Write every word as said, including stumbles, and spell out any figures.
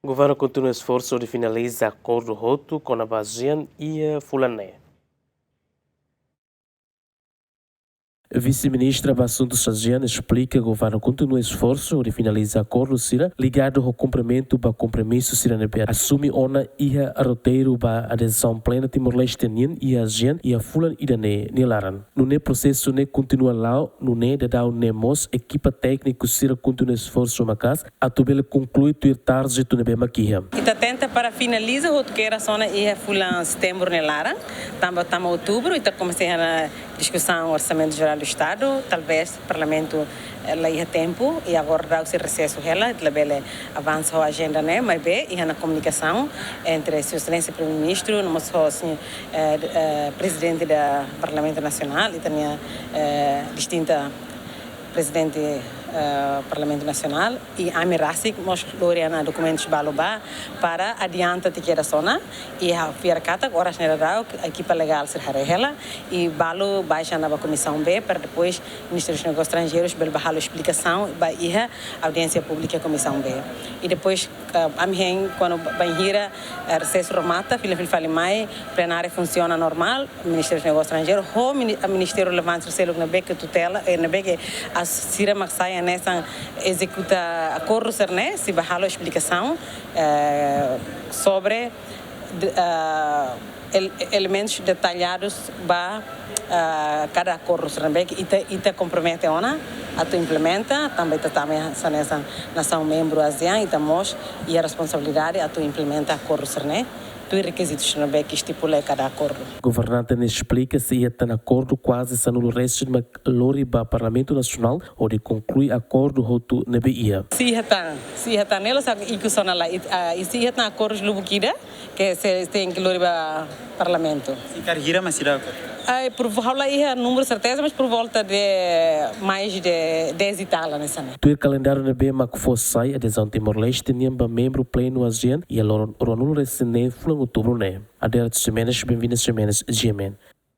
Governu kontinua esforsu hodi finaliza akordu hotu kona-ba ASEAN iha fulan ne'e. Vise-Ministra ba Asuntus ASEAN esplika governu kontinua esforsu hodi finaliza akordu sira ligadu ho kumprimentu ba kompromisu sira ne'ebé asume ona iha roteiru ba adezaun plena Timor-Leste nian iha ASEAN iha fulan ida-ne'e nia laran. Nune'e prosesu ne'e kontinua la'o, nune'e daudaun ne'e mós ekipa tékniku sira kontinua esforsu maka'as atu bele konklui tuir tarjetu ne'ebé mak iha. Ita tenta para finaliza hotu kedas ona iha fulan setembru nia laran, tanba tama outubru, ita komesa iha ona diskusaun Orsamentu Jerál do Estadu, talvés Parlamentu, eh, la iha tempu, i agora daudaun sei resesu hela, ita labele avansa ho ajenda ne'e, maibé iha ona komunikasaun entre Sua Exelénsia Primeiru-Ministru, no mós ho señór, eh, eh, Prezidente do Parlamentu Nasionál, ita-nia, eh, distinta Prezidente, eh, Parlamentu Nasionál, i ami rasik mós lori ona dokumentus balu ba para adianta tiha kedas ona, i ha'u fiar katak oras ne'e daudaun ekipa legál sira haree hela, i balu baixa ona ba Komisaun B, para depois Ministériu dos Negósius Estranjeirus bele ba halo esplikasaun ba iha audiénsia públika Komisaun B. I depois, eh, ami hein kuandu ba-, bainhira, eh, resesu remata, fila fila fali mai, plenária funsiona normál, Ministériu dos Negósius Estranjeirus, ho mini-, a ministériu relevante seluk ne'ebé ke tutela, eh, ne'ebé ke as-, sira mak sai hanesan ezekuta akordu sira-ne'e, sei ba halo esplikasaun, eh, sobre de, ah, el-, elementus detalladu ba, ah, kada akordu sira ne'ebé ke ita, ita kompromete ona atu implementa, tanba ita tama hanesan nasaun membru ASEAN, ita mós iha responsabilidade atu implementa akordu sira-ne'e, tuir rekizitus ne'ebé ke estipula iha kada akordu. Governante ne'e esplika sei iha tan akordu kuaze sanulu-resin mak lori ba Parlamentu Nasionál hodi konklui akordu hotu ne'ebé iha. Sei iha tan, sei iha tan, ne'e la sa ikus ona la, it-, ah, i sei iha tan akordu lubuk ida, ke sei tenke lori ba Parlamentu. Sei kaer hira mak seidauk? Ai, por vo-, ha'u la iha númeru serteza, mas por volta de mais de dez e tal, hanesan ne'e. Tuir kalendáriu ne'ebé mak fó sai adezaun Timor-Leste nian ba membru plenu ASEAN iha loron ruanulu-resin-neen fulan outubru ne'e. Adelito Ximenes, Benvinda Ximenes, G M N.